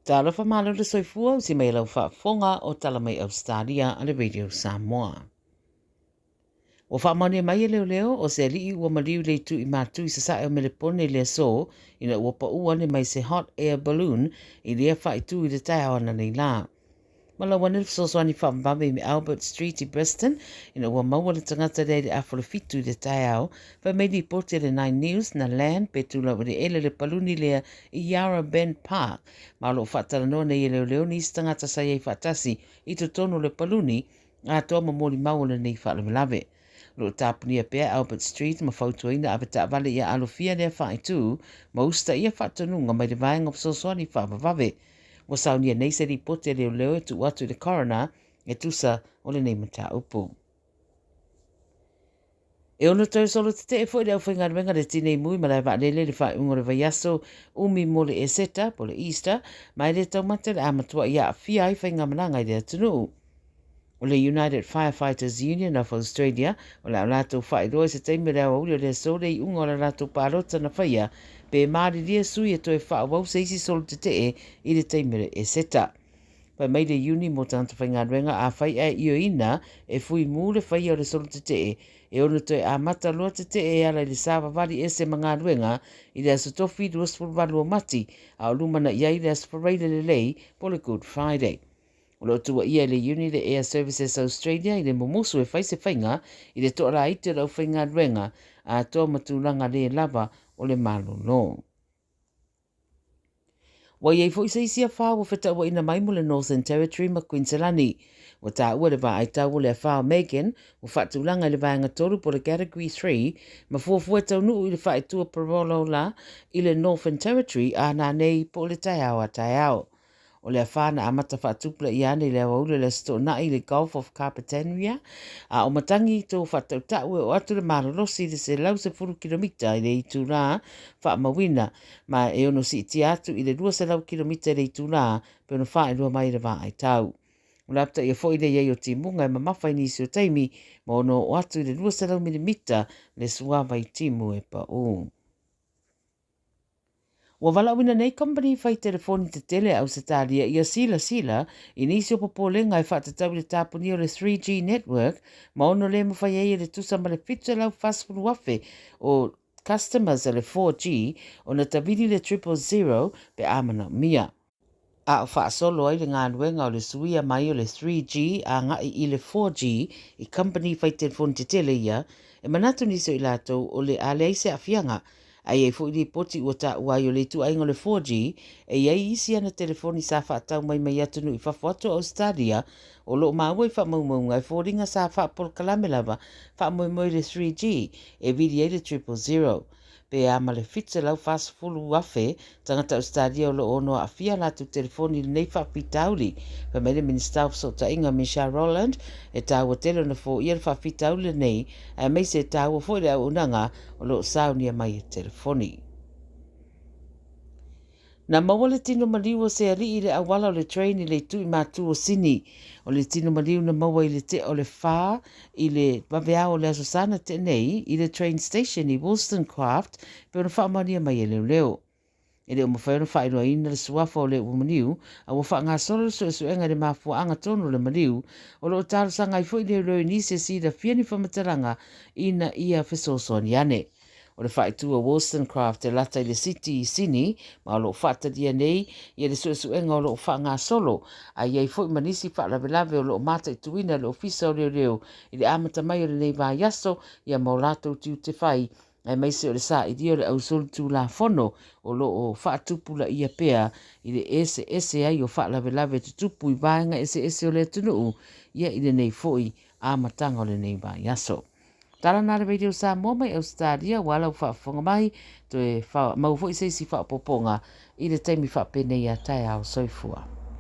Talofa malo le soifua usi mai lau faafofoga o tala mai Ausetalia a le Radio Samoa. Ua faamaonia mai e leoleo o se alii ua maliu i le itu i Matu i sasae o Melepone i le aso ina ua pau ane mai se hot air balloon i lea faaitu i le taeao ananei lā. Ma lau ane le fesoasoani faavavave i Albert Street i Brisbane ina ua maua le tagata lea i le afa o le 7 i le taeao. Fai mai lipoti a le Nine News na land pe tulau eleele le paluni lea i Yarra Bend Park ma o lo o faatalanoa nei e leoleo nisi tagata sa i ai faatasi i totonu o le paluni atoa ma molimau o lenei faalavelave. O lo o tapunia pea Albert Street ma fautuaina avetaavale ia alofia lea faaitu ma usitaia faatonuga mai le vaega o fesoasoani faavavave. Ua saunia nei se lipoti a leoleo e tuu atu i le coroner e tusa o lenei mataupu. E ono toe solo tetee foi le aufaigaluega le Tinei Mu i malae vaalele i le faaiuga o le vaiaso umi mo le Eseta po le Easter, ma e le taumate o le a matuai aafia ai faigamalaga i le atunuu. O le United Firefighters Union of Australia o le a latou faailoa i se taimi o le aoauli o le aso le iuga o la latou palota na faia pe malilie sui e toe faaauau se isi solo tetee i le taimi o le Eseta. Fai mai le Iuni mo tagata faigaluega afai ae ioeina e fui mu le faia o le solo tetee e ono toe amata loa tetee e ala i le savavali ese ma galuega i le aso Tofi 28 o Mati a o lumanai ai le aso Faraile lelei po le Good Friday. O lo o tuuaia e le Iuni le Air Services Australia i le mumusu e fai se faiga i le toalaiti o le aufaigaluega atoa ma tulaga le lava o le malolo. Ua i ai foi se isi afā ua fetauaina mai mo le Northern Territory ma Quinselani. Ua taua le vaai tau o le afā o Megan ua faatulaga i le vaega 3 po le Category 3 ma fuafua e taunuu i le faaitua Parolo la i le Northern Territory a nanei po o le taeao a taeao. O le afā na amata faatupulaia ane i le aoauli o le Aso Toonai i le Gulf of Carpentaria, a o matagi i tō faatautau e oo atu le malolosi i le 110 kilomita i le itulā faamauina, ma e ono siitia atu i le 200 kilomita i le itulā pe ono faailoa mai e le vaai tau. O le apitaia foi le i ai o timuga e mamafa i nisi o taimi, ma ono oo atu i le 200 milimita le suava i timu e paū. Ua valaauina nei kamupani fai telefoni tetele a Ausetalia ia silasila i nisi o popolega e faatatau i le tapunia o le 3G network ma ono le mafai ai e le tusa ma le 740,000 o customers a le 4G ona tavili le 000 pe a manaomia. A o faasolo ai le galuega o le suia mai o le 3G agai i le 4G i kamupani fai telefoni tetele ia, e manatu nisi o i latou o le a leai se aafiaga. Ae i ai foi lipoti ua taua ai o le ituaiga o le 4G e i ai isi ana telefoni sa faatau mai mai atunuu i fafo atu o Ausetalia o lo o maua i faamaumauga e foliga sa faapolokalame lava faamoemoe i le 3G e vili ai le 000. Pe a ma le 740,000 tagata Ausetalia o lo o ono aafia latou telefoni i lenei faafitauli. Fai mai le Minisita o Fesootaiga Michelle Rowland e taua tele ona foia le faafitauli lenei aemaise e taua foi le auaunaga o lo o saunia mai e telefoni. Na maua le tino maliu o se alii i le auala o le train i le itu i Matu o Sini. O le tino maliu na maua i le tea o le 4 i le vaveao o le Aso Sa na tea nei i le train station i Wollstonecraft pe ona faamaonia mai e leoleo. E le o mafai ona faailoaina le suafa o le ua maliu a ua faagasolo le suesuega i le mafuaaga tonu o le maliu. O lo o talosaga ai foi leoleo i nisi e silafia ni faamatalaga ina ia fesoasoani ane. O le faaitu o Wollstonecraft e lata i le City i Sini ma o lo o faatalia nei ia le suesuega o lo o faagasolo a i ai foi ma nisi faalavelave o lo o mataituina e le Ofisa o Leoleo i le amata mai o lenei vaiaso ia ma o latou tiute fai aemaise o le sailia o le ausolitulafono o lo o faatupulaia pea i le eseese ai o faalavelave tutupu i vaega eseese o le atunuu ia i lenei foi amataga o lenei vaiaso. Tala na le Radio Samoa mai Ausetalia ua lau faafofoga mai toe maua foi se isi faaopoopoga i le taimi faapenei a taeao soifua.